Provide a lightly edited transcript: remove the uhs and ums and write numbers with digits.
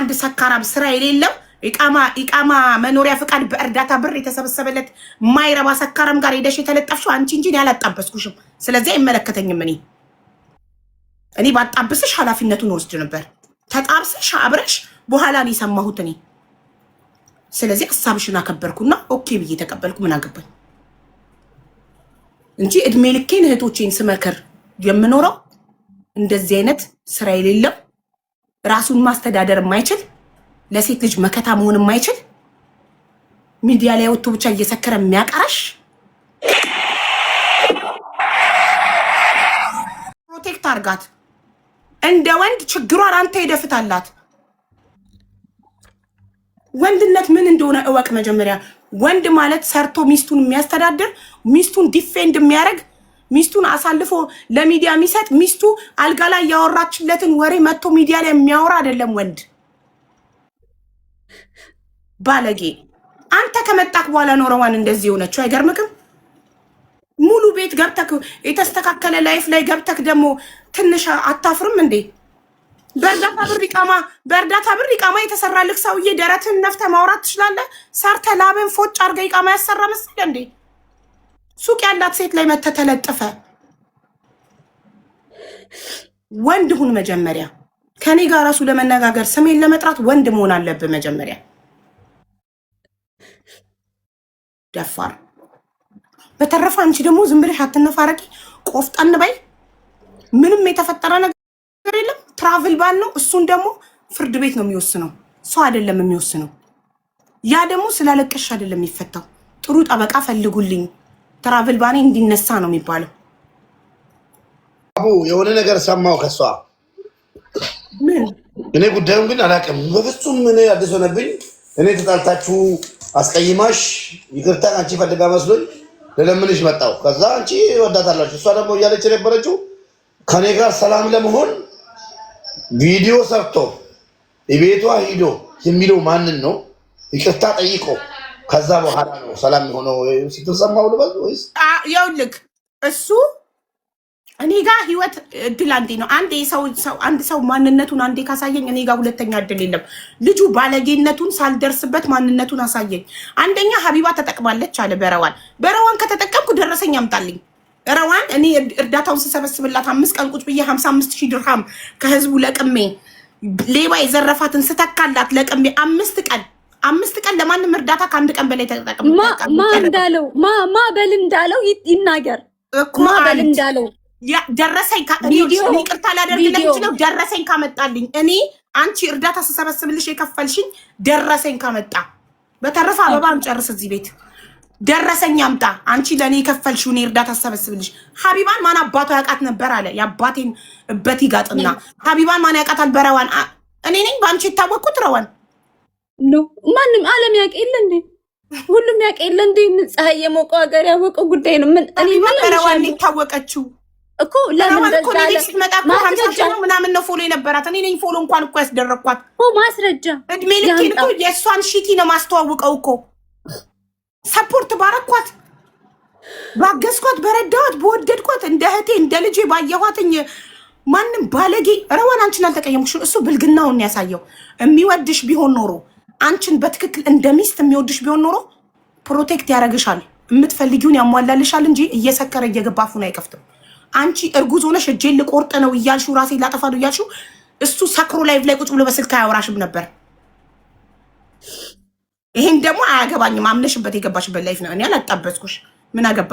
አንድ ሰካራም ስራ የሌለው ኢቃማ መኖሪያ ፍቃድ በእርዳታ ብር የተሰበሰበለት ማይረባ ሰካራም ጋር ሄደሽ የተለጠፍሽው አንቺ እንጂ እኔ አላጣበስኩሽም። ስለዚህ አይመለከተኝም። እኔ ባጣብስሽ ኃላፊነቱን ወስድ ነበር። ተጣብሰሽ አብረሽ በኋላ ነው የሰማሁት እኔ። ስለዚህ ሀሳብሽን አከበርኩና okay ብዬ ተቀበልኩ። ምን አገባኝ እንጂ እድሜ ልኬን እህቶቼን ስመክር የምኖረው እንደዚህ አይነት ስራ የሌለው፣ ራሱን ማስተዳደር የማይችል፣ ለሴት ልጅ መከታ መሆን የማይችል፣ ሚዲያ ላይ ወጥቶ ብቻ እየሰከረ የሚያቀራሽ protect አርጋት። እንደ ወንድ ችግሯን አንተ ይደፍታላት። ወንድነት ምን እንደሆነ እወቅ መጀመሪያ። ወንድ ማለት ሰርቶ ሚስቱን የሚያስተዳድር፣ ሚስቱን defend የሚያደርግ፣ ሚስቱን አሳልፎ ለሚዲያ የሚሰጥ፣ ሚስቱ አልጋ ላይ ያወራችለትን ወሬ መጥቶ ሚዲያ ላይ የሚያወራ አይደለም ወንድ። ባለጌ፣ አንተ ከመጣክ በኋላ ነው ረዋን እንደዚህ የሆነችው። አይገርምክም? ሙሉ ቤት ገብተክ፣ የተስተካከለ life ላይ ገብተክ ደግሞ ትንሽ አታፍርም እንዴ? በእርዳታ ብር ኢቃማ የተሰራልክ ሰውዬ ደረትን ነፍተህ ማውራት ትችላለህ? ሰርተህ ላብን ፎጭ አድርገህ ኢቃማ ያሰራ መሰለህ እንዴ? ሱቅ ያላት ሴት ላይ መተህ ተለጥፈ። ወንድ ሁን መጀመሪያ። ከኔ ጋር ራሱ ለመነጋገር፣ ስሜን ለመጥራት ወንድ መሆን አለብህ መጀመሪያ። ደፋር። በተረፈ አንቺ ደግሞ ዝም ብለሽ አትነፋረቂ፣ ቆፍጠን በይ። ምንም የተፈጠረ ነገር የለም። Travel ban ነው። እሱን ደግሞ ፍርድ ቤት ነው የሚወስነው፣ ሰው አይደለም የሚወስነው። ያ ደግሞ ስላለቀሽ አይደለም የሚፈታው። ጥሩ ጠበቃ ፈልጉልኝ፣ travel ban ኤ እንዲነሳ ነው የሚባለው። አቡ፣ የሆነ ነገር ሰማው ከሷ። ምን? እኔ ጉዳዩን ግን አላውቅም በፍጹም። እኔ አዲስ ሆነብኝ። እኔ ተጣልታችሁ አስቀይማሽ ይቅርታ አንቺ ፈልጋ መስሎኝ ልለምንሽ መጣሁ። ከዛ አንቺ ወዳታላችሁ። እሷ ደግሞ እያለች የነበረችው ከኔ ጋር ሰላም ለመሆን ቪዲዮ ሰርቶ ቤቷ ሂዶ የሚለው ማንን ነው? ይቅርታ ጠይቆ ከዛ በኋላ ነው ሰላም የሆነው ስትል ሰማሁ ልበል ወይስ? ይኸውልህ፣ እሱ እኔ ጋር ህይወት እድል አንዴ ነው። አንዴ ሰው ሰው አንድ ሰው ማንነቱን አንዴ ካሳየኝ እኔ ጋር ሁለተኛ እድል የለም። ልጁ ባለጌነቱን ሳልደርስበት ማንነቱን አሳየኝ። አንደኛ ሀቢባ ተጠቅማለች አለ በረዋን። በረዋን ከተጠቀምኩ ደረሰኝ አምጣልኝ። ረዋን እኔ እርዳታውን ስሰበስብላት 5 ቀን ቁጭ ብዬ 55,000 ድርሃም ከህዝቡ ለቅሜ፣ ሌባ የዘረፋትን ስተካላት ለቅሜ 5 ቀን፣ 5 ቀን ለማንም እርዳታ ከአንድ ቀን በላይ ተጠቅም ማ እንዳለው፣ ማ በል እንዳለው ይናገር። እኮ ማ በል አንድ እንዳለው ደረሰኝ ቪዲዮ ይቅርታ ላደርግለት ቪዲዮ የምችለው ደረሰኝ ካመጣልኝ፣ እኔ አንቺ እርዳታ ስሰበስብልሽ የከፈልሽኝ ደረሰኝ ካመጣ። በተረፈ አበባ አንጨርስ እዚህ ቤት። ደረሰኝ አምጣ። አንቺ ለእኔ የከፈልሽው፣ እኔ እርዳታ ስሰበስብልሽ ሀቢባን ማን አባቷ ያውቃት ነበር አለ። የአባቴን እበት ይጋጥና ሀቢባን ማን ያውቃታል? በረዋን እኔ ነኝ በአንቺ የታወቅኩት ረዋን። No፣ ማንም ዓለም ያውቅ የለ እንዴ? ሁሉም ያውቅ የለ እንዴ? ምን ፀሐይ የሞቀው ሀገር ያወቀው ጉዳይ ነው። ምን እኔ ሀቢባ ምን በረዋን እልሻለሁ የታወቀችው እኮ ለምን ረዋን እኮ በዛ እኔ አለ? ቤት ስትመጣ እኮ 50 ማስረጃ ሺህ ነው ምናምን ነው follow የነበራት። እኔ ነኝ follow እንኳን እኮ ያስደረግኳት። እኮ ማስረጃ እድሜ ልኬን ያምጣ። እኮ የእሷን ሺቲ ነው ማስተዋውቀው እኮ። Support ባረኳት፣ ባገዝኳት፣ በረዳኋት፣ በወደድኳት፣ እንደ እህቴ እንደ ልጄ ባየኋትኝ ማንም ባለጌ። ረዋን አንቺን አልተቀየምኩሽም። እሱ ብልግናውን ያሳየው። የሚወድሽ ቢሆን ኖሮ፣ አንቺን በትክክል እንደ ሚስት የሚወድሽ ቢሆን ኖሮ protect ያደርግሻል፣ የምትፈልጊውን ያሟላልሻል እንጂ እየሰከረ እየገባ አፉን አይከፍትም። አንቺ እርጉዝ ሆነሽ እጄን ልቆርጥ ነው እያልሽው፣ ራሴን ላጠፋ ነው እያልሽው እሱ ሰክሮ live ላይ ቁጭ ብሎ በስልክ አያወራሽም ነበር። ይሄን ደግሞ አያገባኝም። አምነሽበት የገባሽበት life ነው። እኔ አላጣበስኩሽ። ምን አገባ?